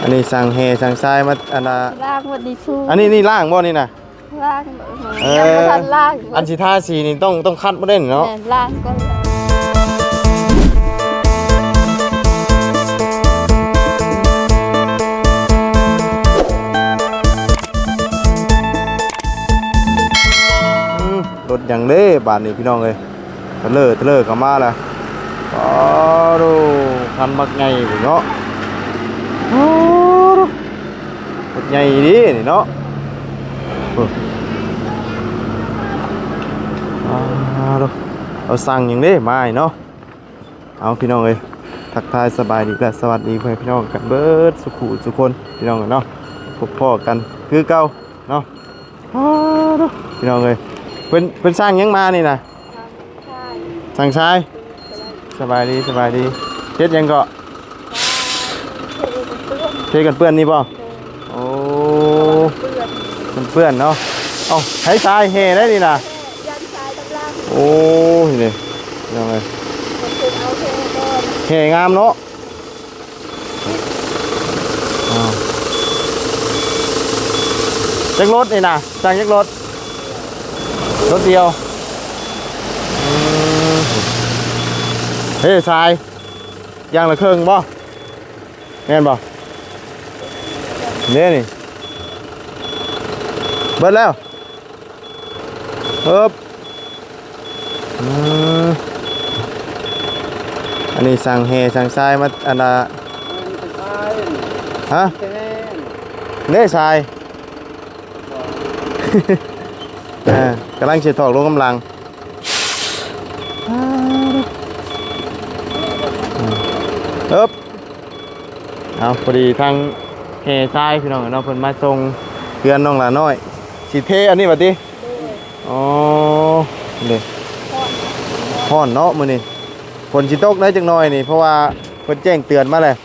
ອັນນີ້ສັ່ງແຮ່ສັ່ງຊາຍມາ ອັນນ່າ ລ້າງໝົດນີ້ ອັນນີ້ ນີ້ລ້າງບໍ່ນີ້ນະ? ລ້າງ ເອີ ຍັງບໍ່ທັນລ້າງ ອັນຊິທາສີນີ້ຕ້ອງ ຕ້ອງຂັດບໍ່ໄດ້ເນາະ? ແມ່ນ ລ້າງກ່ອນ. ອືມ ລົດຫຍັງເດ້ບາດນີ້ພີ່ນ້ອງເອີຍ? ເທີເລີ ເທີເລີເຂົ້າມາແລ້ວ. ໂອ້ໂຫ ຄັນບັກໃຫຍ່ພຸ້ນເນາະ. ໂອ້ໂຫ ລົດໃຫຍ່ດີນີ້ເນາະ. ໂອ້ ອ້າໂຫ ເອົາສັ່ງຫຍັງເດ້ມາເນາະ. ເອົາ ພີ່ນ້ອງເອີຍ ທັກທາຍສະບາຍດີ ແລະ ສະຫວັດດີພໍ່ແມ່ພີ່ນ້ອງກັນເບິດສູ່ຜູ້ສູ່ຄົນ ພີ່ນ້ອງເອີຍເນາະ. ພົບພໍ້ກັນຄືເກົ່າເນາະ. ອ້າໂຫ ພີ່ນ້ອງເອີຍ ເພິ່ນ ເພິ່ນສັ່ງຫຍັງມານີ້ນະ? ສັ່ງຊາຍ. ສະບາຍດີ ສະບາຍດີ. ເຮັດຫຍັງເກາະ? ເທກັນເປື້ອນນີ້ບໍ່? ໂອ້ ມັນເປື້ອນເນາະ. ເອົ້າ ໃຊ້ຊາຍແຫ່ໄດ້ນີ້ນະ? ໂອ້ຍ ນີ້ພີ່ນ້ອງເອີຍ ແຫ່ງາມເນາະ. ອ້າວ ຈັກລົດນີ້ນະ? ສັ່ງຈັກລົດ? ລົດດຽວ. ອືມ ເຮຊາຍຢ່າງລະເຄິ່ງບໍ່? ແມ່ນບໍ່? ເດ້ນີ້ ເບິດແລ້ວ. ເອີບ ອືມ ອັນນີ້ສັ່ງແຮ່ສັ່ງຊາຍມາ ອັນນ່າ ຮະ? ເດ້ຊາຍ ເອີ ກຳລັງຊິຖອກລົງກຳລັງ. ເອີບ ເອົາ ພໍດີທາງແຫ່ຊາຍພີ່ນ້ອງເນາະ ເພິ່ນມາສົ່ງເຮືອນນ້ອງຫຼ້ານ້ອຍ ຊິເທອັນນີ້ບັດຕິ. ໂດຍ ອໍ ເດ້ ຮ້ອນເນາະ ຮ້ອນເນາະມື້ນີ້ ຝົນຊິຕົກໄດ້ຈັກໜ້ອຍນີ້ ເພາະວ່າເພິ່ນແຈ້ງເຕືອນມາແລ້ວ.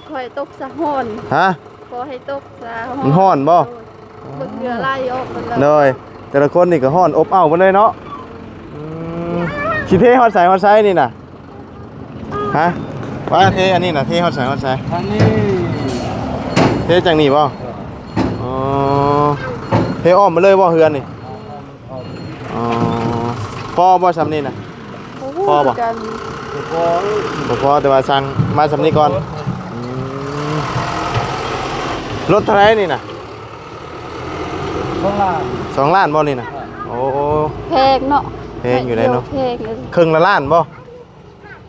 ຂໍໃຫ້ຕົກຊະ ຮ້ອນ. ຮະ? ຂໍໃຫ້ຕົກຊະ ຮ້ອນ. ມັນຮ້ອນບໍ່? ໂດຍ ເບິ່ງເຫື່ອໄຫຼອອກໝົດແລ້ວ. ໂດຍ ແຕ່ລະຄົນນີ້ກໍຮ້ອນອົບເອົ້າເບິດເລີຍເນາະ. ອືມ ຊິເທຮອດໃສຮອດໃສນີ້ນະ? ຮະ? ວ່າເທອັນນີ້ນະ ເທຮອດໃສຮອດໃສ? ທາງນີ້ ເທຈັ່ງນີ້ບໍ່? ເອີ ອໍ ເທອ້ອມມາເລີຍບໍ່ເຮືອນນີ້? ອໍ ພໍບໍ່ຊ່ຳນີ້ນະ? ໂອ້ໂຫ ພໍບໍ່? ຄືກັນ ບໍ່ພໍ ບໍ່ພໍ ແຕ່ວ່າສັ່ງມາຊ່ຳນີ້ກ່ອນ. ອືມ ລົດເທົ່າໃດນີ້ນະ? ສອງລ້ານ ສອງລ້ານບໍ່ນີ້ນະ? ໂອ້ ແພງເນາະ ແພງຢູ່ໃດເນາະ ແພງເລີຍ ເຄິ່ງລະລ້ານບໍ່?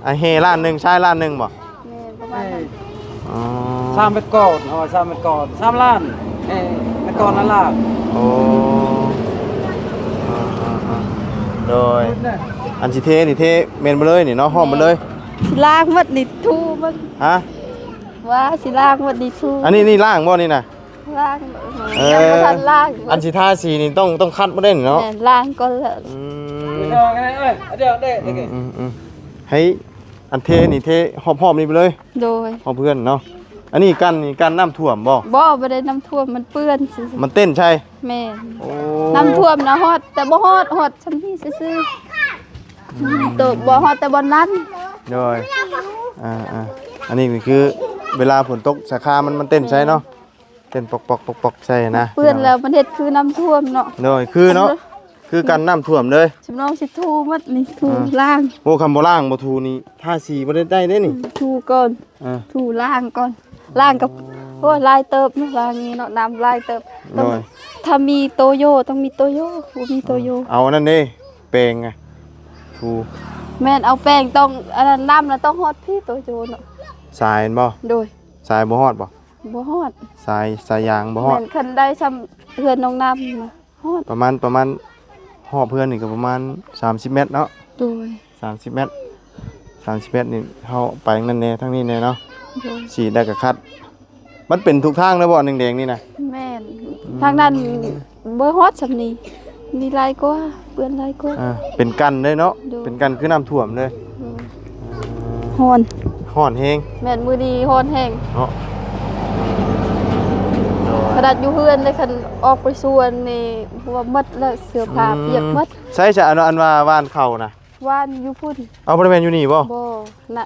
ອ່າ ແຫ່ລ້ານໜຶ່ງ ຊາຍລ້ານໜຶ່ງບໍ່? ແມ່ນ ປະມານນັ້ນ. ອໍ ສາມແມັດກອນ ເຮົາວ່າສາມແມັດກອນ ສາມລ້ານ ແຫ່ແມັດກອນລະລ້ານ. ໂອ້ ເອີໆໆ ໂດຍ ອັນຊິເທນີ້ເທແມ່ນເບິດເລີຍນີ້ເນາະ ຮ້ອມເບິດເລີຍ ຊິລ້າງໝົດນີ້ ຖູໝົດ. ຮະ? ວ່າຊິລ້າງໝົດນີ້ ຖູ ອັນນີ້ ນີ້ລ້າງບໍ່ນີ້ນະ? ລ້າງ ເອີ ຍັງບໍ່ທັນລ້າງ ອັນຊິທາສີນີ້ຕ້ອງ ຕ້ອງຂັດບໍ່ໄດ້ນີ້ເນາະ? ແມ່ນ ລ້າງກ່ອນລະ. ອືມ ເອີ ເອີ ເອີ ອືມໆ ໃຫ້ອັນເທນີ້ເທຮອບໆນີ້ໄປເລີຍ. ໂດຍ ຮອບເຮືອນເນາະ. ອັນນີ້ກັນ ນີ້ກັນນ້ຳຖ້ວມບໍ່? ບໍ່ ບໍ່ໄດ້ນ້ຳຖ້ວມ ມັນເປື້ອນຊື່ໆ ມັນເຕັ້ນໃສ່. ແມ່ນ ໂອ້ ນ້ຳຖ້ວມນະຮອດ ແຕ່ບໍ່ຮອດ ຮອດຊ່ຳນີ້ຊື່ໆ. ອືມ ໂຕບໍ່ຮອດແຕ່ບ່ອນນັ້ນ. ໂດຍ ອ່າໆ ອັນນີ້ກໍຄືເວລາຝົນຕົກສາຂາມັນ ມັນເຕັ້ນໃສ່ເນາະ. ເຕັ້ນປອກໆໆໆໃສ່ນະ ເປື້ອນແລ້ວ ພີ່ນ້ອງ ມັນເຮັດຄືນ້ຳຖ້ວມເນາະ. ໂດຍ ຄືເນາະ ຄືກັນນ້ຳຖ້ວມເລີຍ. ສຳນອງຊິຖູໝົດນີ້ ຖູ ອ່າ ລ້າງ. ໂອ້ ຄັນບໍ່ລ້າງບໍ່ຖູນີ້ ທາສີບໍ່ໄດ້ ໄດ້ເດ້ນີ້. ອືມ ຖູກ່ອນ ອ່າ ຖູລ້າງກ່ອນ ລ້າງກັບ ໂອ້ ໂອ້ ຫຼາຍເຕີບເນາະ ລ້າງນີ້ເນາະ ນ້ຳຫຼາຍເຕີບ. ໂດຍ ຕ້ອງ ຖ້າມີໂຕໂຢ ຕ້ອງມີໂຕໂຢ ບໍ່ມີໂຕໂຢ ເອົາອັນນັ້ນເດ້ ແປງອະ ຖູ. ແມ່ນ ເອົາແປງ ຕ້ອງ ອັນນັ້ນ ນ້ຳນະຕ້ອງຮອດພີ້ໂຕໂຢເນາະ. ສາຍແມ່ນບໍ່? ໂດຍ ສາຍບໍ່ຮອດບໍ່? ບໍ່ຮອດ ສາຍ ສາຍຢາງບໍ່ຮອດ. ແມ່ນ ຄັນໄດ້ຊ່ຳເຮືອນນ້ອງນ້ຳນະຮອດ. ປະມານ ປະມານຮອບເຮືອນນີ້ກໍປະມານສາມສິບແມັດເນາະ. ໂດຍ ສາມສິບແມັດ ສາມສິບແມັດນີ້ ເຮົາໄປທາງນັ້ນແດ່ ທາງນີ້ແດ່ເນາະ. ໂດຍ ສີດແລ້ວກໍຂັດ. ມັນເປັນທຸກທາງເລີຍບໍ່ ອັນແດງໆນີ້ນະ? ແມ່ນ ອືມ ທາງນັ້ນ ບໍ່ຮອດຊ່ຳນີ້ ມີຫຼາຍກວ່າ ເປື້ອນຫຼາຍກວ່າ. ອ່າ ເປັນກັນເລີຍເນາະ. ໂດຍ ເປັນກັນຄືນ້ຳຖ້ວມເລີຍ. ໂດຍ ຮ້ອນ ຮ້ອນແຮງ. ແມ່ນ ມື້ນີ້ຮ້ອນແຮງເນາະ. ໂດຍ ຂະໜາດຢູ່ເຮືອນເດ້ ຄັນອອກໄປສວນນີ້ ເພາະວ່າໝົດແລ້ວ ເສື້ອຜ້າ ອືມ ປຽກໝົດ. ໃສຊະ ອັນ ອັນວ່າຫວ່ານເຂົ້ານະ? ຫວ່ານຢູ່ພຸ້ນ. ເອົາ ບໍ່ໄດ້ແມ່ນຢູ່ນີ້ບໍ່? ບໍ່ ນະ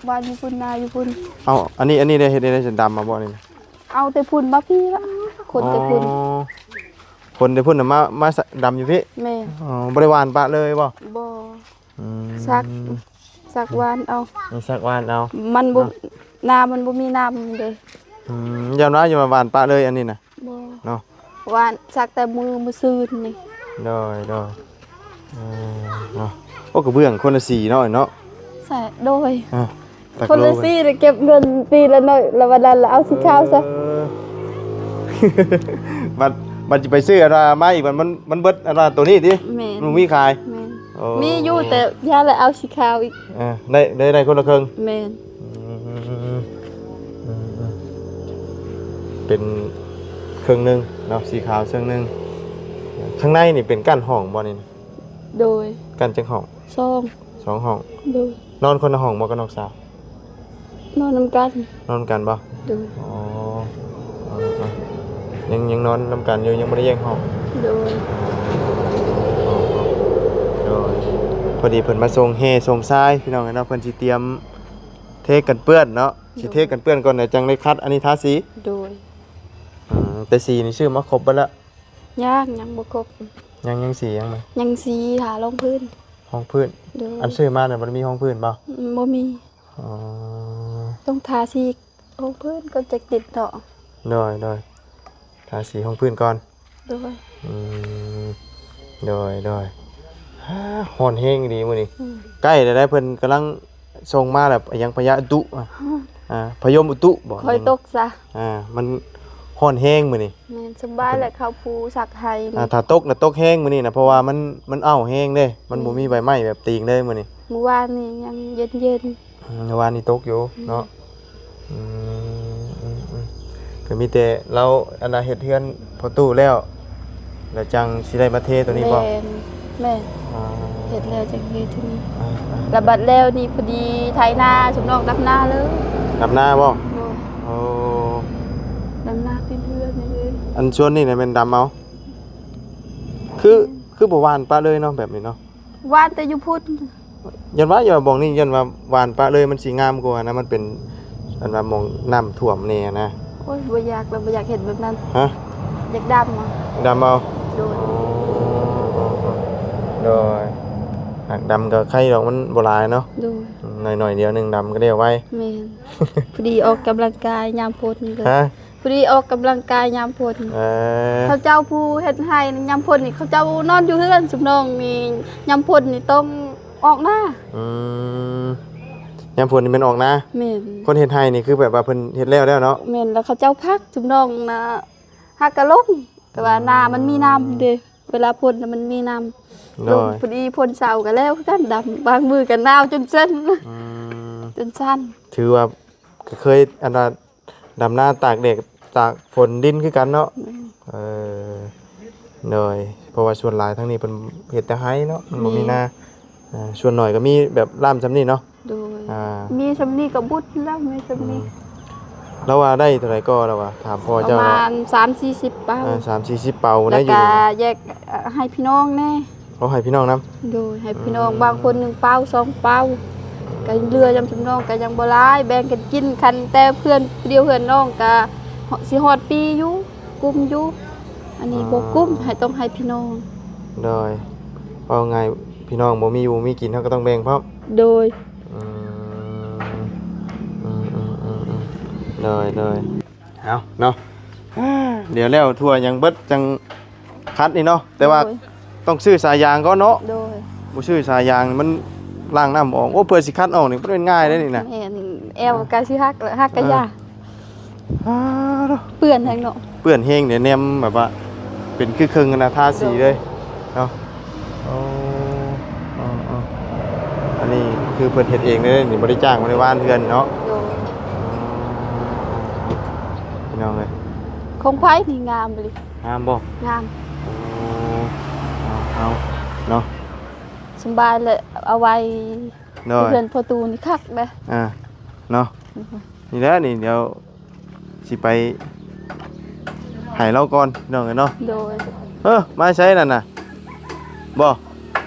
ຫວ່ານຢູ່ພຸ້ນ ນາຢູ່ພຸ້ນ. ເອົາ ອັນນີ້ ອັນນີ້ໄດ້ເຮັດໄດ້ ຈະດຳມາບໍ່ນີ້ນະ? ເອົາແຕ່ພຸ້ນມາພີ້ລະ ຂົນແຕ່ພຸ້ນ. ອໍ ຂົນແຕ່ພຸ້ນນະ ມາ ມາດຳຢູ່ພີ້. ແມ່ນ. ອໍ ບໍ່ໄດ້ຫວ່ານປະເລີຍບໍ່? ບໍ່. ອືມ ສັກ ສັກຫວ່ານເອົາ. ອືມ ສັກຫວ່ານເອົາ ມັນບໍ່ ເນາະ ນາມັນບໍ່ມີນ້ຳເດ້. ອືມ ຢ້ານວ່າ ຢ່າມາຫວ່ານປະເລີຍອັນນີ້ນະ. ບໍ່ ເນາະ ຫວ່ານສັກແຕ່ມື້ ມື້ຊືນນີ້. ໂດຍ ໂດຍ. ເອີ ເນາະ ໂອ້ ກະເບື້ອງຄົນລະສີເນາະ ເນາະ. ໃຊ່ ໂດຍ. ອ່າ ຈັກໂລ ຄົນລະສີ ໄດ້ເກັບເງິນປີລະໜ້ອຍ ລະວັນນັ້ນລະເອົາສີຂາວຊະ. ເອີ ບັດ ບັດຊິໄປຊື້ອັນວ່າມາອີກ ມັນ ມັນ ມັນເບິດອັນວ່າໂຕນີ້ຕິ. ແມ່ນ. ມັນບໍ່ມີຂາຍ. ແມ່ນ. ໂອ້ ມີຢູ່ ແຕ່ຢ່າລະເອົາສີຂາວອີກ. ເອີ ໄດ້ ໄດ້ ໄດ້ຄົນລະເຄິ່ງ. ແມ່ນ. ອືມ ເປັນເຄິ່ງໜຶ່ງເນາະ ສີຂາວເຄິ່ງໜຶ່ງ. ຂ້າງໃນນີ້ເປັນກັ້ນຫ້ອງບໍ່ນີ້ນະ? ໂດຍ. ກັ້ນຈັກຫ້ອງ? ສອງ. ສອງຫ້ອງ. ໂດຍ. ນອນຄົນລະຫ້ອງບໍ່ກັບນ້ອງສາວ? ນອນນຳກັນ. ນອນນຳກັນບໍ່? ໂດຍ. ອໍ ເອີ ເອີ ຍັງ ຍັງນອນນຳກັນຢູ່ ຍັງບໍ່ໄດ້ແຍກຫ້ອງ. ໂດຍ. ອໍ ໂດຍ. ພໍດີເພິ່ນມາສົ່ງແຮ່ສົ່ງຊາຍ ພີ່ນ້ອງເອີຍເນາະ ເພິ່ນຊິຕຽມເທກັນເປື້ອນເນາະ. ໂດຍ. ຊິເທກັນເປື້ອນກ່ອນ ແລ້ວຈັ່ງໄດ້ຂັດ ອັນນີ້ທາສີ. ໂດຍ. ອືມ ແຕ່ສີນີ້ຊື້ມາຄົບເບິດລະ? ຍັງ ຍັງບໍ່ຄົບ. ຍັງ ຍັງສີຫຍັງ? ຍັງສີ ທາຮອງພື້ນ. ຮອງພື້ນ. ໂດຍ. ອັນຊື້ມານັ້ນບໍ່ໄດ້ມີຮອງພື້ນບໍ່? ອືມ ບໍ່ມີ. ອໍ ຕ້ອງທາສີຮອງພື້ນກ່ອນຈັກຕິດເນາະ. ໂດຍ ໂດຍ. ທາສີຮອງພື້ນກ່ອນ. ໂດຍ. ອືມ ໂດຍ ໂດຍ. ຮ້ອນແຮງອີ່ຫຼີມື້ນີ້. ອືມ ໃກ້ແລ້ວໃດ໋ ເພິ່ນກຳລັງສົ່ງມາແລ້ວ ຫຍັງ ພະຍາອຸຕຸ ອາ ອືມ ອ່າ ພະຍົມອຸຕຸບໍ? ຂ້ອຍຕົກຊະ. ອ່າ ມັນຮ້ອນແຮງມື້ນີ້. ແມ່ນ ສະບາຍແຫຼະ ເຂົາຜູ້ສັກໄຮ່. ອ່າ ຖ້າຕົກນະຕົກແຮງມື້ນີ້ນະ ເພາະວ່າມັນ ມັນເອົ້າແຮງເດ້ ມັນບໍ່ມີໃບໄມ້ແບບຕີງເລີຍມື້ນີ້. ມື້ວານນີ້ຍັງເຢັນໆ. ອືມ ວານນີ້ຕົກຢູ່ເນາະ. ອືມ ອືມ ອືມ ກະມີແຕ່ລາວອັນນ່າເຮັດເຮືອນພໍ່ຕູ້ແລ້ວ ແລ້ວຈັ່ງຊິໄດ້ມາເທໂຕນີ້ບໍ? ແມ່ນ ແມ່ນ. ອໍ ເຮັດແລ້ວຈັ່ງເທໂຕນີ້. ອ່າ ອ່າ ລະບັດແລ້ວນີ້ພໍດີໄຖນາ ຊຸມນ້ອງດຳນາເລີຍ. ດຳນາບໍ? ໂດຍ. ໂອ້ ດຳນາຕິດເຮືອນນີ້ເລີຍ. ອັນສ່ວນນີ້ນະແມ່ນດຳເອົາ? ຄື ຄືບໍ່ຫວ່ານປະເລີຍເນາະ ແບບນີ້ເນາະ. ຫວ່ານແຕ່ຢູ່ພຸ້ນ. ຢ້ານວ່າ ຢ້ານວ່າບ່ອນນີ້ ຢ້ານວ່າຫວ່ານປະເລີຍມັນຊິງາມກວ່ານະ ມັນເປັນອັນວ່າໝ່ອງນ້ຳຖ້ວມແດ່ນະ. ໂອ້ຍ ບໍ່ຢາກລະ ບໍ່ຢາກເຮັດແບບນັ້ນ. ຮະ? ຢາກດຳເອົາ. ດຳເອົາ. ໂດຍ. ໂດຍ. ຫາກດຳກະໄຄດອກ ມັນບໍ່ຫຼາຍເນາະ. ໂດຍ. ໜ້ອຍໆດຽວໜຶ່ງດຳກະແລ້ວໄວ. ແມ່ນ. ພໍດີອອກກຳລັງກາຍຍາມຝົນ. ຮະ? ພໍດີອອກກຳລັງກາຍຍາມຝົນ. ເອີ ເຂົາເຈົ້າຜູ້ເຮັດໄຮ່ຍາມຝົນນີ້ ເຂົາເຈົ້ານອນຢູ່ເຮືອນ ຊຸມນ້ອງນີ້ຍາມຝົນນີ້ຕ້ອງອອກນາ. ອືມ ຍາມຝົນນີ້ແມ່ນອອກນາ. ແມ່ນ. ຄົນເຮັດໄຮ່ນີ້ຄືແບບວ່າເພິ່ນເຮັດແລ້ວແລ້ວເນາະ. ແມ່ນ ແລ້ວເຂົາເຈົ້າພັກ ຊຸມນ້ອງນະ ຫາກະລົງ ແຕ່ວ່ານາມັນມີນ້ຳເດ້ ເວລາຝົນນະມັນມີນ້ຳ. ໂດຍ. ລົງ ພໍດີຝົນເຊົາກະແລ້ວຄືກັນ ດຳ ບາງມື້ກະໜາວຈົນສັ່ນ. ອືມ ຈົນສັ່ນ. ຖືວ່າກະເຄີຍອັນວ່າ ດຳນາຕາກແດດຕາກຝົນດິນຄືກັນເນາະ. ແມ່ນ. ເອີ ໂດຍ ເພາະວ່າສ່ວນຫຼາຍທາງນີ້ເພິ່ນເຮັດແຕ່ໄຮ່ເນາະ ມັນບໍ່ມີນາ. ແມ່ນ. ເອີ ສ່ວນໜ້ອຍກະມີແບບລ້າມຊ່ຳນີ້ເນາະ. ໂດຍ. ອ່າ ມີຊ່ຳນີ້ກະບຸດແລ້ວ ມີຊ່ຳນີ້. ອືມ ລາວວ່າໄດ້ເທົ່າໃດກໍ ລາວວ່າ ຖາມພໍ່ເຈົ້າ ປະມານສາມສີ່ສິບເປົາ. ອ່າ ສາມສີ່ສິບເປົາ ແລ້ວກະແຍກໃຫ້ພີ່ນ້ອງແດ່. ເອົາໃຫ້ພີ່ນ້ອງນຳ. ໂດຍ ໃຫ້ພີ່ນ້ອງ ອືມ ບາງຄົນໜຶ່ງເປົາສອງເປົາ ກະເຫຼືອຍາມຊຸມນ້ອງກະຍັງບໍ່ຫຼາຍ ແບ່ງກັນກິນ ຄັນແຕ່ເພື່ອນດຽວເຮືອນນ້ອງກະຊິຮອດປີຢູ່ ກຸ້ມຢູ່. ອັນນີ້ ອໍ ບໍ່ກຸ້ມ ໃຫ້ ຕ້ອງໃຫ້ພີ່ນ້ອງ. ໂດຍ. ເວົ້າງ່າຍ ພີ່ນ້ອງບໍ່ມີຢູ່ມີກິນ ເຮົາກະຕ້ອງແບ່ງພ້ອມ. ໂດຍ. ອືມ ອືມ ໂດຍ ໂດຍ. ເອົາເນາະ ດຽວແລ້ວທົ່ວຫຍັງເບິດຈັ່ງຂັດນີ້ເນາະ ແຕ່ວ່າ ໂດຍ ຕ້ອງຊື້ສາຍຢາງກ່ອນເນາະ. ໂດຍ. ບໍ່ຊື້ສາຍຢາງມັນລ້າງນ້ຳບໍ່ອອກ. ໂອ້ ເພື່ອຊິຂັດອອກນີ້ບໍ່ແມ່ນງ່າຍເດ້ນີ້ນະ. ແມ່ນ ແອວກະຊິຫັກ ຫັກກະຢ່າ. ເອີ ເປື້ອນແຮງເນາະ ເປື້ອນແຮງເດ ແນມແບບວ່າເປັນຄືເຄິ່ງຫັ້ນນະ ທາສີເລີຍເນາະ. ໂອ້ ເອີ ເອີ ອັນນີ້ຄືເພິ່ນເຮັດເອງເລີຍນີ້ ບໍ່ໄດ້ຈ້າງ ບໍ່ໄດ້ຫວ່ານເຮືອນເນາະ. ໂດຍ. ພີ່ນ້ອງເອີຍ ຂອງໃຜນີ້ງາມອີ່ຫຼີ. ງາມບໍ່? ງາມ. ໂອ້ ເອົາ ເອົາເນາະ ສະບາຍແຫຼະ ເອົາໄວ້ ໂດຍ ເຮືອນພໍ່ຕູ້ນີ້ຄັກເດ້. ອ່າ ເນາະ. ໂດຍ. ນີ້ແຫຼະນີ້ ດຽວຊິໄປໃຫ້ລາວກ່ອນ ພີ່ນ້ອງເອີຍເນາະ. ໂດຍ. ເອີ ມາໃສນັ້ນນະ? ບໍ່?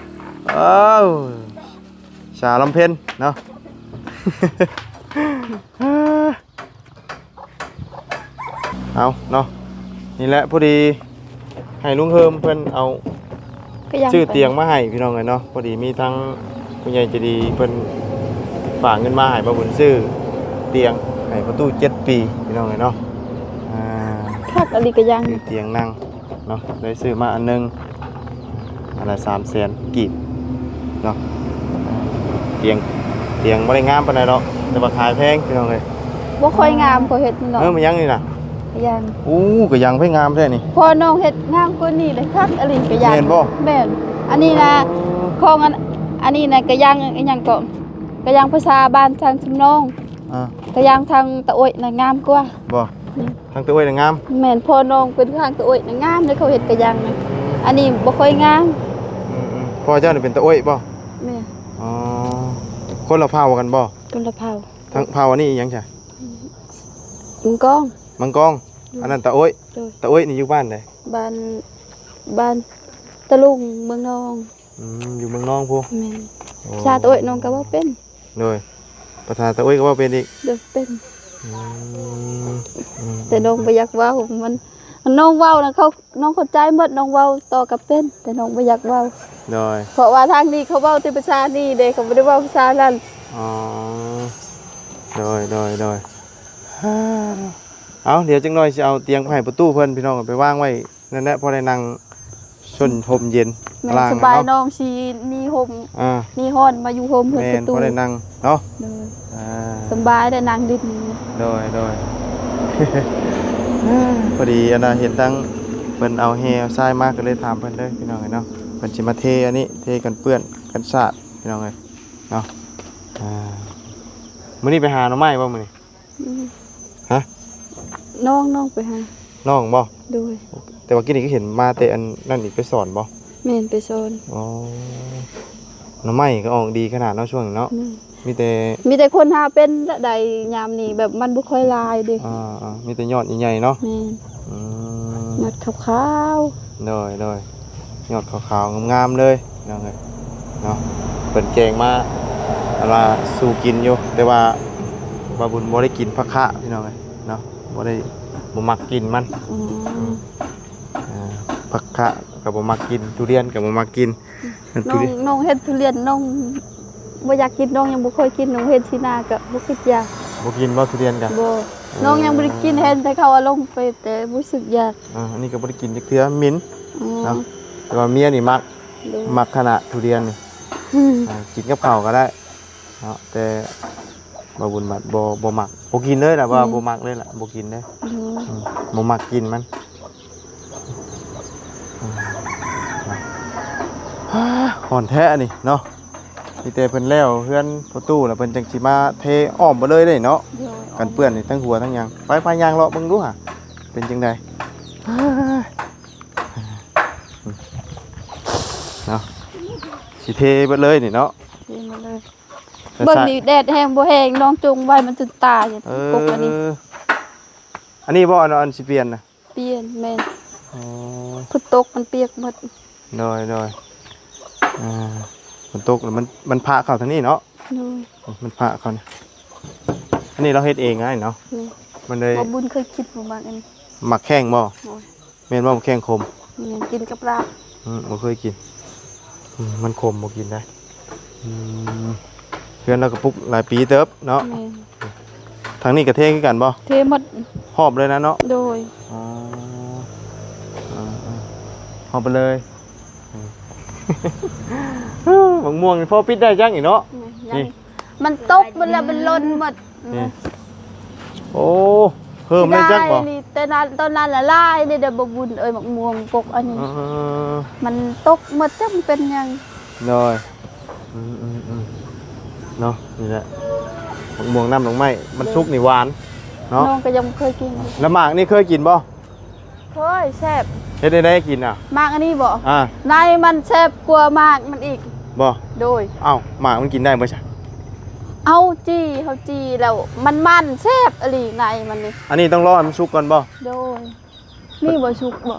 ເອົາ ສາວລຳເພັນເນາະ. ເອີ ເອົາເນາະ ນີ້ແຫຼະ ພໍດີໃຫ້ລຸງເຮີມເພິ່ນເອົາ ກະຍັງ ຊື້ຕຽງມາໃຫ້ພີ່ນ້ອງເອີຍເນາະ. ພໍດີມີທາງຜູ້ໃຫຍ່ໃຈດີເພິ່ນຝາກເງິນມາໃຫ້ບ່າວບຸນຊື້ຕຽງໃຫ້ພໍ່ຕູ້ເຈັດປີພີ່ນ້ອງເອີຍເນາະ. ອ່າ ຄັກອີ່ຫຼີກະຍັງ ຊື້ຕຽງນັ່ງເນາະ ໄດ້ຊື້ມາອັນໜຶ່ງ ອັນລະສາມແສນກີບເນາະ. ຕຽງ ຕຽງບໍ່ໄດ້ງາມປານໃດດອກ ແຕ່ວ່າຂາຍແພງພີ່ນ້ອງເອີຍ. ບໍ່ຄ່ອຍງາມ ຂ້ອຍເຮັດນີ້ເນາະ. ເອີ ມັນຫຍັງນີ້ນະ? ກະຍັງ. ໂອ້ ກະຍັງເພິ່ນງາມແທ້ນີ້. ພໍ່ນ້ອງເຮັດງາມກວ່ານີ້ເດ້ ຄັກອີ່ຫຼີກະຍັງ. ແມ່ນບໍ່? ແມ່ນ. ອັນນີ້ນະ ຂອງອັນ ອັນນີ້ນະກະຍັງ ອີ່ຫຍັງເກາະ ກະຍັງພາສາບ້ານທາງຊຳນອງ. ອ່າ ກະຍັງທາງຕາໂອ້ຍນະງາມກວ່າ. ບໍ່? ອືມ ທາງຕາໂອ້ຍນະງາມ. ແມ່ນ ພໍ່ນ້ອງເປັນທາງຕາໂອ້ຍນະງາມເດ້ ເຂົາເຮັດກະຍັງນະ. ອັນນີ້ບໍ່ຄ່ອຍງາມ. ອືມໆ ພໍ່ເຈົ້ານີ້ເປັນຕາໂອ້ຍບໍ່? ແມ່ນ. ອໍ ຄົນລະເຜົ່າກັນບໍ່? ຄົນລະເຜົ່າ. ທາງເຜົ່າອັນນີ້ອີ່ຫຍັງຊະ? ມັງກອງ. ມັງກອງ. ໂດຍ. ອັນນັ້ນຕາໂອ້ຍ. ໂດຍ. ຕາໂອ້ຍນີ້ຢູ່ບ້ານໃດ? ບ້ານ ບ້ານຕະລຸງ ເມືອງນອງ. ອືມ ຢູ່ເມືອງນອງພຸ້ນ. ແມ່ນ. ໂອ້ ພາສາໂອ້ຍນ້ອງກະເວົ້າເປັນ. ໂດຍ. ພາສາຕາໂອ້ຍກະເວົ້າເປັນອີກ. ໂດຍ ເປັນ. ອືມ ອືມ ແຕ່ນ້ອງບໍ່ຢາກເວົ້າ ມັນ ນ້ອງເວົ້ານະ ເຂົາ ນ້ອງເຂົ້າໃຈໝົດ ນ້ອງເວົ້າຕໍ່ກະເປັນ ແຕ່ນ້ອງບໍ່ຢາກເວົ້າ. ໂດຍ. ເພາະວ່າທາງນີ້ເຂົາເວົ້າແຕ່ພາສານີ້ເດ້ ເຂົາບໍ່ໄດ້ເວົ້າພາສານັ້ນ. ອໍ ໂດຍ ໂດຍ ໂດຍ. ເອົາ ດຽວຈັກໜ່ອຍຊິເອົາຕຽງໄປໃຫ້ພໍ່ຕູ້ເພິ່ນ ພີ່ນ້ອງ ໄປວາງໄວ້ ນັ້ນແຫຼະ ພໍໄດ້ນັ່ງຊົນຮົ່ມເຢັນ. ແມ່ນ ລ້າງ ສະບາຍເນາະ ນ້ອງຊິໜີຮົ່ມ ອ່າ ໜີຮ້ອນມາຢູ່ຮົ່ມເຮືອນ ແມ່ນ ປະຕູ ພໍໄດ້ນັ່ງເນາະ. ໂດຍ. ອ່າ ສະບາຍໄດ້ນັ່ງດິນ. ໂດຍ ໂດຍ. ພໍດີອັນນ່າ ເຫັນທັງເພິ່ນເອົາແຮ່ເອົາຊາຍມາ ກະເລີຍຖາມເພິ່ນເດີພີ່ນ້ອງເອີຍເນາະ. ເພິ່ນຊິມາເທອັນນີ້ ເທກັນເປື້ອນກັນສາດພີ່ນ້ອງເອີຍເນາະ. ອ່າ ມື້ນີ້ໄປຫາໜໍ່ໄມ້ບໍ່ມື້ນີ້? ອືມ ຮະ? ນ້ອງ ນ້ອງໄປຫາ. ນ້ອງບໍ່? ໂດຍ. ແຕ່ວ່າກີ້ນີ້ກະເຫັນມາແຕ່ອັນນັ້ນອີກ ໄປສອນບໍ່? ແມ່ນ ໄປສອນ. ອໍ ໜໍ່ໄມ້ກະອອກດີຂະໜາດເນາະ ຊ່ວງນີ້ເນາະ. ແມ່ນ. ມີແຕ່ ມີແຕ່ຄົນຫາເປັນລະໄດ້ຍາມນີ້ ແບບມັນບໍ່ຄ່ອຍຫຼາຍເດ້. ອ່າໆ ມີແຕ່ຍອດໃຫຍ່ໆເນາະ. ແມ່ນ. ອືມ ຍອດຂາວໆ. ໂດຍ ໂດຍ. ຍອດຂາວໆງາມໆເລີຍພີ່ນ້ອງເອີຍເນາະ. ເພິ່ນແກງມາ ອັນວ່າສູ່ກິນຢູ່ ແຕ່ວ່າບ່າວບຸນບໍ່ໄດ້ກິນຜັກຂະພີ່ນ້ອງເອີຍເນາະ. ບໍ່ໄດ້ ບໍ່ມັກກິນມັນ. ອືມ ອືມ ອ່າ ຜັກຂະກະບໍ່ມັກກິນ ທຸລຽນກະບໍ່ມັກກິນ. ອືມ ນ້ອງ ທຸລຽນ ນ້ອງເຮັດທຸລຽນ ນ້ອງບໍ່ຢາກກິນ ນ້ອງຍັງບໍ່ເຄີຍກິນ. ນ້ອງເຫັນທີ່ໜ້າກະບໍ່ຄິດຢາກ. ບໍ່ກິນບໍ່ທຸລຽນກະ? ບໍ່. ເອີ ນ້ອງຍັງບໍ່ໄດ້ກິນ ເຫັນແຕ່ເຂົາເອົາລົງເຟສ ແຕ່ບໍ່ສຶກຢາກ. ອ່າ ອັນນີ້ກະບໍ່ໄດ້ກິນຈັກເທື່ອ ໝິ່ນ. ອືມ ເນາະ. ແຕ່ວ່າເມຍນີ້ມັກ. ໂດຍ. ມັກຂະໜາດທຸລຽນນີ້. ອືມ ອ່າ ກິນກັບເຂົ້າກະໄດ້ເນາະ ແຕ່ບ່າວບຸນບັດບໍ່ ບໍ່ມັກ ບໍ່ກິນເລີຍລະ. ອືມ ວ່າບໍ່ມັກເລີຍລະ ບໍ່ກິນເລີຍ. ໂດຍ. ອືມ ບໍ່ມັກກິນມັນ. ອືມ ຮ້ອນແທ້ອັນນີ້ເນາະ. ມີແຕ່ເພິ່ນແລ້ວເຮືອນພໍ່ຕູ້ລະ ເພິ່ນຈັ່ງຊິມາເທອ້ອມເບິດເລີຍເດ້ເນາະ. ໂດຍ. ກັນເປື້ອນນີ້ ທັງຫົວທັງຫຍັງ. ໄປ ໄປຍ່າງເລາະເບິ່ງດູຫາ ເປັນຈັ່ງໃດເນາະ. ຊິເທເບິດເລີຍນີ້ເນາະ. ເທໝົດເລີຍ. ແຕ່ ເບິ່ງນີ້ແດດແຮງບໍ່ແຮງ ນ້ອງຈົ່ງໄວ້ມັນຈົນຕາຍ. ເອີ ກົກອັນນີ້ ອັນນີ້ບໍ່ ອັນ ອັນຊິປ່ຽນນະ? ປ່ຽນ. ແມ່ນ. ອໍ ຝົນຕົກມັນປຽກໝົດ. ໂດຍ ໂດຍ. ອ່າ ຝົນຕົກລະມັນ ມັນພະເຂົ້າທາງນີ້ເນາະ. ໂດຍ. ມັນພະເຂົ້ານີ້. ອັນນີ້ລາວເຮັດເອງໄດ້ເນາະ. ແມ່ນ. ມັນໄດ້ ບໍ່ບຸນເຄີຍກິນບໍ່ໝາກອັນນີ້. ໝາກແຂ້ງບໍ່? ໂດຍ. ແມ່ນບໍ່ ແຂ້ງຂົມ? ແມ່ນ ກິນກັບລາບ. ອືມ ບໍ່ເຄີຍກິນ. ອືມ ມັນຂົມ ບໍ່ກິນໄດ້. ອືມ ເຮືອນລາວກະປຸກຫຼາຍປີເຕີບເນາະ. ແມ່ນ. ທາງນີ້ກະເທຄືກັນບໍ່? ເທໝົດ ຮອບເລີຍນະເນາະ. ໂດຍ. ອໍ ຮອບໄປເລີຍ. ອືມ ບັກມ່ວງນີ້ພໍປິດໄດ້ຈັກນີ້ເນາະ. ແມ່ນ. ນີ້ ມັນຕົກໝົດແລ້ວ ມັນຫຼົ່ນໝົດ. ນີ້ ໂອ້ ເພີ່ມໄດ້ຈັກບໍ່? ເສຍດາຍນີ້ ແຕ່ນັ້ນ ຕອນນັ້ນລະຫຼາຍເດ້ ບໍ່ບຸນເອີຍ ໝາກມ່ວງກົກອັນນີ້. ເອີ ມັນຕົກໝົດ ຈັກມັນເປັນຫຍັງ. ໂດຍ. ອືມໆໆ ເນາະ ນີ້ແຫຼະ ໝາກມ່ວງນ້ຳດອກໄມ້ ມັນສຸກນີ້ຫວານເນາະ. ນ້ອງກະຍັງບໍ່ເຄີຍກິນ. ລະໝາກນີ້ເຄີຍກິນບໍ່? ເຄີຍ ແຊບ. ເຮັດແນວໃດກິນນະ? ໝາກອັນນີ້ບໍ່? ອ່າ ໃນມັນແຊບກວ່າໝາກມັນອີກ. ບໍ່? ໂດຍ. ເອົ້າ ໝາກມັນກິນໄດ້ບໍ່ຊະ? ເອົາຈີ່ ເຮົາຈີ່ແລ້ວມັນມັນແຊບອີ່ຫຼີໃນມັນນີ້. ອັນນີ້ຕ້ອງລໍໃຫ້ມັນສຸກກ່ອນບໍ່? ໂດຍ. ມີບໍ່ສຸກບໍ່?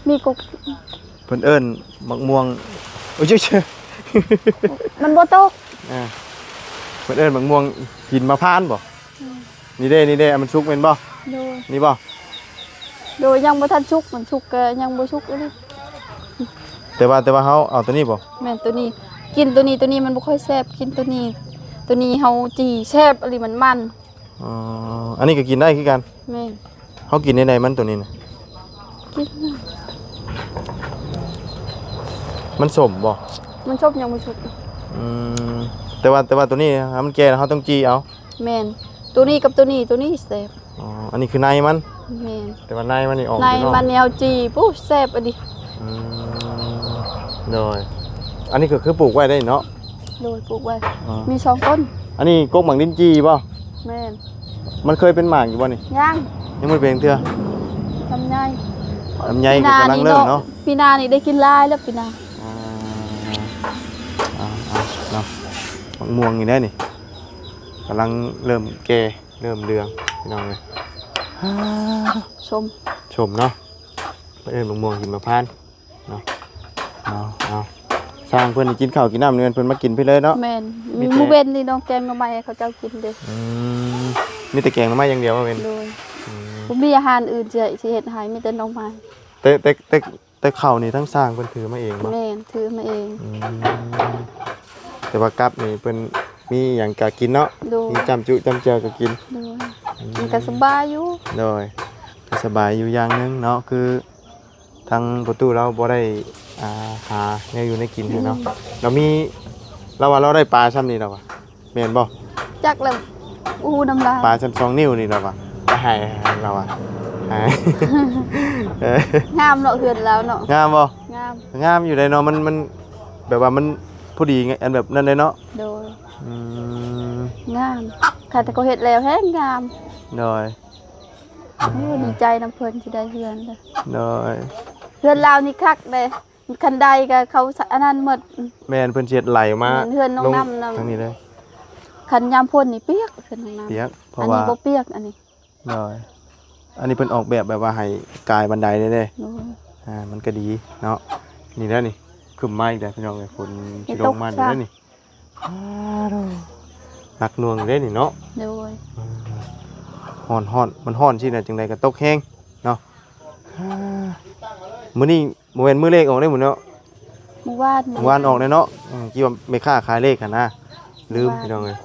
ມີກົກ. ເພິ່ນເອີ້ນໝາກມ່ວງ ໂອ້ຍ ມັນບໍ່ຕົກ. ອ່າ ເພິ່ນເອີ້ນໝາກມ່ວງຫີນມະພານບໍ່? ອືມ ນີ້ເດ້ ນີ້ເດ້ ອັນມັນສຸກແມ່ນບໍ່? ໂດຍ. ນີ້ບໍ່? ໂດຍ ຍັງບໍ່ທັນສຸກ ມັນສຸກກໍຍັງບໍ່ສຸກອີ່ຫຼີ. ແຕ່ວ່າ ແຕ່ວ່າເຮົາເອົາໂຕນີ້ບໍ່? ແມ່ນ ໂຕນີ້ ກິນໂຕນີ້ ໂຕນີ້ມັນບໍ່ຄ່ອຍແຊບ ກິນໂຕນີ້ ໂຕນີ້ເຮົາຈີ່ແຊບອີ່ຫຼີ ມັນມັນ. ອໍ ອັນນີ້ກໍກິນໄດ້ຄືກັນ? ແມ່ນ. ເຮົາກິນແນວໃດມັນໂຕນີ້ນະ? ກິນ ມັນສົ້ມບໍ່? ມັນສົ້ມ ຍັງບໍ່ສຸກ. ອືມ ແຕ່ວ່າ ແຕ່ວ່າໂຕນີ້ ຖ້າມັນແກ່ແລ້ວ ເຮົາຕ້ອງຈີ່ເອົາ. ແມ່ນ ໂຕນີ້ກັບໂຕນີ້ ໂຕນີ້ແຊບ. ອໍ ອັນນີ້ຄືໃນມັນ? ແມ່ນ. ແຕ່ວ່າໃນມັນນີ້ອອກ ໃນມັນແນວຈີ່ ປູ້ ແຊບອີ່ຫຼີ. ອືມ ໂດຍ ອັນນີ້ກໍຄືປູກໄວ້ໄດ້ເນາະ? ໂດຍ ປູກໄວ້. ອໍ ມີສອງຕົ້ນ. ອັນນີ້ກົກໝາກລິ້ນຈີ່ບໍ່? ແມ່ນ. ມັນເຄີຍເປັນໝາກຢູ່ບໍ່ນີ້? ຍັງ ຍັງບໍ່ເປັນເທື່ອ. ລຳໄຍ ລຳໄຍກໍກຳລັງເລີ່ມເນາະ ປີໜ້ານີ້ເນາະ ປີໜ້ານີ້ໄດ້ກິນຫຼາຍແລ້ວ ປີໜ້າ. ອໍ ເອົາໆ ເນາະ ໝາກມ່ວງນີ້ແຫຼະນີ້ ກຳລັງເລີ່ມແກ່ ເລີ່ມເຫຼືອງ ພີ່ນ້ອງເອີຍ. ອ່າ ສົ້ມ ສົ້ມເນາະ ເອີ້ນໝາກມ່ວງຫິມມະພານເນາະ. ເອົາໆ ຊ່າງເພິ່ນກິນເຂົ້າກິນນ້ຳນີ້ ແມ່ນເພິ່ນມາກິນພີ້ເລີຍເນາະ? ແມ່ນ. ມີແຕ່ ມື້ເວັນນີ້ນ້ອງແກງໜໍ່ໄມ້ໃຫ້ເຂົາເຈົ້າກິນເດ້. ອືມ ມີແຕ່ແກງໜໍ່ໄມ້ຢ່າງດຽວບໍ່ແມ່ນ? ໂດຍ. ອືມ ບໍ່ມີອາຫານອື່ນຊິ ຊິເຮັດໃຫ້ ມີແຕ່ໜໍ່ໄມ້. ແຕ່ ແຕ່ ແຕ່ ແຕ່ເຂົ້ານີ້ທັງຊ່າງເພິ່ນຖືມາເອງບໍ່? ແມ່ນ ຖືມາເອງ. ອືມ ແຕ່ວ່າກັບນີ້ເພິ່ນມີຫຍັງກະກິນເນາະ? ໂດຍ. ມີຈ້ຳຈຸຈ້ຳແຈ່ວກະກິນ. ໂດຍ. ອືມ ມັນກະສະບາຍຢູ່. ໂດຍ ກະສະບາຍຢູ່ຢ່າງໜຶ່ງເນາະ ຄືທາງພໍ່ຕູ້ລາວບໍ່ໄດ້ ອ່າ ຫາແນວຢູ່ແນວກິນໃຫ້ເນາະ. ອືມ ລາວມີ ລາວວ່າລາວໄດ້ປາຊ່ຳນີ້ລາວວ່າ. ແມ່ນບໍ່? ຈັກແລ້ວ ຮູ້ນຳລາວ. ປາຊ່ຳສອງນິ້ວນີ້ລາວວ່າ ໃຫ້ລາວວ່າ ໃຫ້. ເອີ ງາມເນາະ ເຮືອນລາວເນາະ. ງາມບໍ່? ງາມ ງາມຢູ່ໃດ໋ເນາະ. ມັນ ມັນແບບວ່າມັນພໍດີ ອັນແບບນັ້ນເດ້ເນາະ. ໂດຍ. ອືມ ງາມ ຄັນແຕ່ເຂົາເຮັດແລ້ວແຮງງາມ. ໂດຍ. ໂອ້ ດີໃຈນຳເພິ່ນທີ່ໄດ້ເຮືອນເດ້. ໂດຍ. ເຮືອນລາວນີ້ຄັກເດ້. ຄັນໃດກໍເຂົາ ສະ ອັນນັ້ນໝົດ. ແມ່ນ ເພິ່ນຊິເຮັດໄຫຼມາ. ແມ່ນ ເຮືອນນ້ອງນ້ຳນຳ ທາງນີ້ເລີຍ. ຄັນຍາມຝົນນີ້ປຽກ ເຮືອນນ້ອງນ້ຳ ປຽກ ເພາະວ່າ ອັນນີ້ບໍ່ປຽກ ອັນນີ້. ໂດຍ. ອັນນີ້ເພິ່ນອອກແບບ ແບບວ່າໃຫ້ກາຍບັນໄດເດ້. ໂດຍ. ອ່າ ມັນກໍດີເນາະ. ນີ້ແຫຼະນີ້ ຂຶ້ນມາອີກແລ້ວ ພີ່ນ້ອງເອີຍ. ຝົນຊິລົງມາແລ້ວນີ້. ອ້າໂທ້ ໜັກໜ່ວງເດ້ນີ້ເນາະ. ໂດຍ. ຮ້ອນໆ ມັນຮ້ອນຊີ້ນະ ຈັ່ງໃດກໍຕົກແຮງເນາະ. ມື້ນີ້ ບໍ່ແມ່ນມື້ເລກອອກເດ້ມື້ເນາະ. ມື້ວານ ມື້ວານອອກແດ່ເນາະ. ອືມ ຄິດວ່າແມ່ຄ້າຂາຍເລກຫັ້ນນະ ລືມ ພີ່ນ້ອງເອີຍ.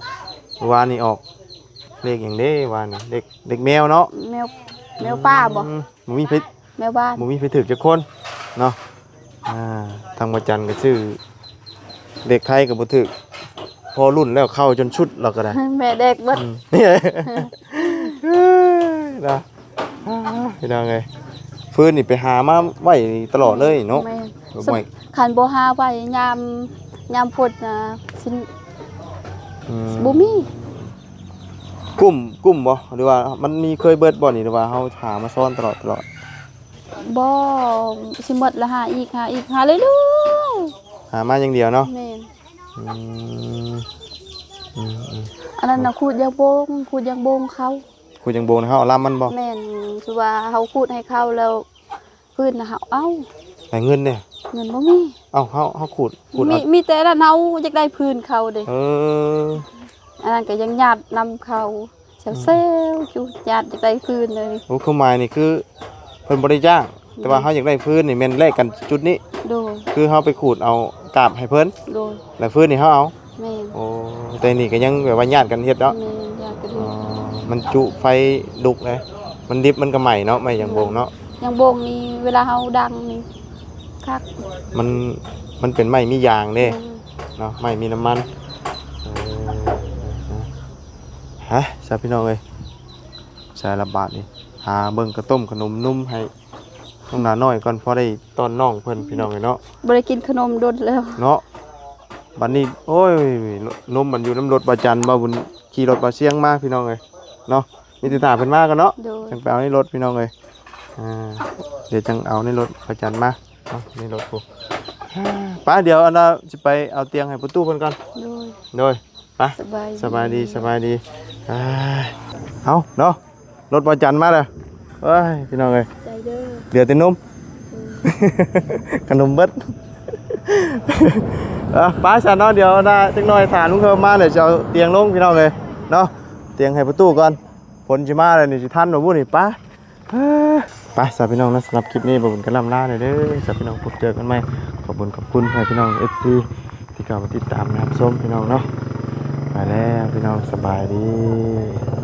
ມື້ວານນີ້ອອກເລກຫຍັງເດ້ວານນີ້? ເລກ ເລກແມວເນາະ. ແມວ ແມວປ່າບໍ່? ອືມ ບໍ່ມີໃຜ ແມວບ້ານ ບໍ່ມີໃຜຖືກຈັກຄົນເນາະ. ອ່າ ທາງບໍ່ຈັນກໍຊື້ເລກໄທກໍບໍ່ຖືກ ພໍລຸ້ນແລ້ວເຂົ້າຈົນຊຸດລາວກໍໄດ້ ແມ່ແດກເບິດ. ອືມ ເນາະ ພີ່ນ້ອງເອີຍ ຟືນນີ້ໄປຫາມາໄວ້ຕະຫຼອດເລີຍເນາະ. ແມ່ນ ບໍ່ໄວ້ ຄັນບໍ່ຫາໄວ້ຍາມ ຍາມຝົນນະ ຊິ ອືມ ບໍ່ມີ. ກຸ້ມ ກຸ້ມບໍ່ ຫຼືວ່າມັນມີເຄີຍເບິດບໍ່ນີ້ ຫຼືວ່າເຮົາຫາມາຊ້ອນຕະຫຼອດ ຕະຫຼອດ? ບໍ່ ຊິໝົດລະຫາອີກ ຫາອີກ ຫາເລື້ອຍໆ ຫາມາຢ່າງດຽວເນາະ. ແມ່ນ. ອືມ ອືມໆ ອັນນັ້ນນະ ຂູດຢາງບົງ ຂູດຢາງບົງເຂົາ ຂູດຢາງບົງເຮົາເອົາລຳມັນບໍ່? ແມ່ນ ຄືວ່າເຮົາຂູດໃຫ້ເຂົາແລ້ວ ຟືນນະເຮົາເອົາ ແຕ່ເງິນເດ້? ເງິນບໍ່ມີ. ເອົ້າ ເຮົາ ເຮົາຂູດ ຂູດ ມີ ເອົາ ມີແຕ່ອັນນັ້ນ ເຮົາຢາກໄດ້ຟືນເຂົາເດ້. ເອີ ອັນນັ້ນກໍຍັງຍາດນຳເຂົາ ແຊວໆ ອືມ ຢູ່ ຍາດຢາກໄດ້ຟືນເລີຍ. ໂອ້ ຄວາມໝາຍນີ້ຄືເພິ່ນບໍ່ໄດ້ຈ້າງ ແຕ່ວ່າ ແມ່ນ ເຮົາຢາກໄດ້ຟືນນີ້ແມ່ນແລກກັນຈຸດນີ້. ໂດຍ. ຄືເຮົາໄປຂູດເອົາກາບໃຫ້ເພິ່ນ. ໂດຍ. ແລ້ວຟືນນີ້ເຮົາເອົາ. ແມ່ນ. ໂອ້ ແຕ່ນີ້ກໍຍັງແບບວ່າຍາດກັນເຮັດເນາະ. ແມ່ນ ຍາດກັນເຮັດ. ອໍ ມັນຈຸໄຟລຸກເດ້ ມັນດິບມັນກໍໄໝ້ເນາະ ໄມ້ຢາງບົງເນາະ. ຢາງບົງນີ້ເວລາເຮົາດັງນີ້ຄັກ ມັນ ມັນເປັນໄມ້ມີຢາງເດ້. ແມ່ນ. ເນາະ ໄມ້ມີນ້ຳມັນ. ເອີ ຮະ ຊະ ພີ່ນ້ອງເອີຍ ໃສ່ລະບາດນີ້ ຫາເບິ່ງກະຕົ້ມຂະໜົມນົມໃຫ້ນ້ອງໜານ້ອຍກ່ອນ ພໍໄດ້ຕ້ອນນ້ອງເພິ່ນ ພີ່ນ້ອງເອີຍເນາະ. ບໍ່ໄດ້ກິນຂະໜົມດົນແລ້ວເນາະ. ບັດນີ້ ໂອ້ຍ ນົມມັນຢູ່ນຳລົດບ່າວຈັນ ບ່າວບຸນຂີ່ລົດບ່າວຊຽງມາ ພີ່ນ້ອງເອີຍເນາະ. ມີແຕ່ຖ້າເພິ່ນມາກ່ອນເນາະ. ໂດຍ. ຈັ່ງໄປເອົາໃນລົດ ພີ່ນ້ອງເອີຍ. ອ່າ ດຽວຈັ່ງເອົາໃນລົດບ່າວຈັນມາເນາະ ໃນລົດພຸ້ນ. ໄປ ດຽວອັນນ່າ ຊິໄປເອົາຕຽງໃຫ້ປະຕູເພິ່ນກ່ອນ. ໂດຍ. ໂດຍ. ໄປ ສະບາຍດີ ສະບາຍດີ ສະບາຍດີ. ອ່າ ເອົາເນາະ ລົດບ່າວຈັນມາແລ້ວ. ເອີຍ ພີ່ນ້ອງເອີຍ ໃຈເດີ ເຫຼືອແຕ່ນົມ. ອືມ ຂະໜົມເບິດ. ເອີ ໄປຊັ້ນເນາະ ດຽວອັນນ່າ ຈັກໜ່ອຍຖ້າລຸງເຄີມມາ ດຽວຊິເອົາຕຽງລົງ ພີ່ນ້ອງເອີຍເນາະ. ຕຽງໃຫ້ປະຕູກ່ອນ ຝົນຊິມາແລ້ວນີ້ ຊິທັນບໍ່ບຸນີ້. ໄປ ເອີ ໄປຊະພີ່ນ້ອງເນາະ, ສຳລັບຄລິບນີ້ ບ່າວບຸນກໍລ່ຳລາແດ່ເດີຊະພີ່ນ້ອງ, ພົບເຈີກັນໃໝ່. ຂອບຄຸນ ຂອບຄຸນໃຫ້ພີ່ນ້ອງ ເອັຟຊີ ທີ່ເຂົ້າມາຕິດຕາມ ແລະ ຮັບຊົມພີ່ນ້ອງເນາະ. ໄປແລ້ວພີ່ນ້ອງ, ສະບາຍດີ.